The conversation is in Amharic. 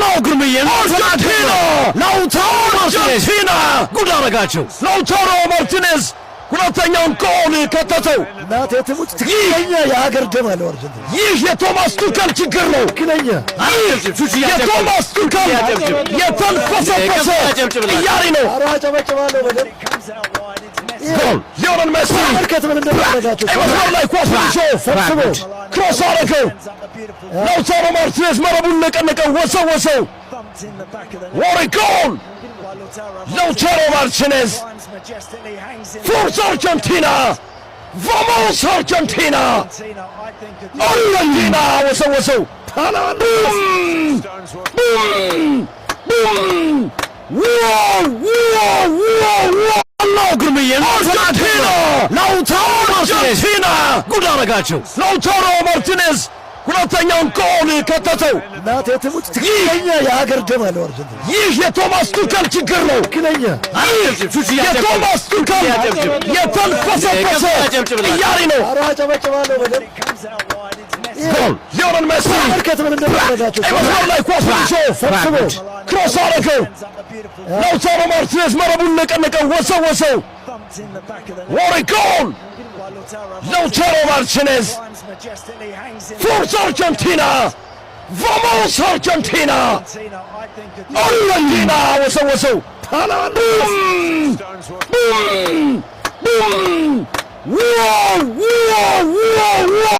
ዋናው ግርምዬ። አርጀንቲና! ላውታሮ ማርቲኔዝ! አርጀንቲና! ጉድ አረጋቸው። ላውታሮ ማርቲኔዝ ሁለተኛውን ጎል ከተተው። እናቴ ትሙት፣ ትክክለኛ የሀገር ደም አለው አርጀንቲና። ይህ የቶማስ ቱከል ችግር ነው። ትክክለኛ። ይህ የቶማስ ቱከል የተልፈሰፈሰ ቅያሪ ነው። ኧረ አጨበጭባለሁ በደንብ። ጎል! ሊዮኔል ሜሲ! ተመልከት ምን እንደሚያደርጋቸው። መስመር ላይ ኳስ ይዞ ሰብስቦ cross አረገው። ላውታሮ ማርቲኔዝ መረቡን ነቀነቀው፣ ወሰወሰው። What a goal! ላውታሮ ማርቲኔዝ! Forza Argentina! Vamos Argentina! አርጀንቲና ወሰወሰው። Boom! Boom! Boom! Wow! Wow! Wow! ዋናው ግርምዬ። አርጀንቲና! ላውታሮ ማርቲኔዝ! አርጀንቲና! ጉድ አረጋቸው። ላውታሮ ማርቲኔዝ ሁለተኛውን ጎል ከተተው። እናቴ ትሙት፣ ትክክለኛ የሀገር ደም አለው አርጀንቲና። ይህ የቶማስ ቱከል ችግር ነው። ትክክለኛ። ይህ የቶማስ ቱከል የተልፈሰፈሰ ቅያሪ ነው። ኧረ አጨበጭባለሁ በደንብ። ጎል! ሊዮኔል ሜሲ! ተመልከት ምን እንደሚያደርጋቸው። መስመር ላይ ኳስ ይዞ ሰብስቦ cross አረገው። ላውታሮ ማርቲኔዝ መረቡን ነቀነቀው፣ ወሰወሰው። What a goal! ላውታሮ ማርቲኔዝ! Forza Argentina! Vamos Argentina! አርጀንቲና ወሰወሰው። Boom! Boom! Boom! Wow! Wow! Wow!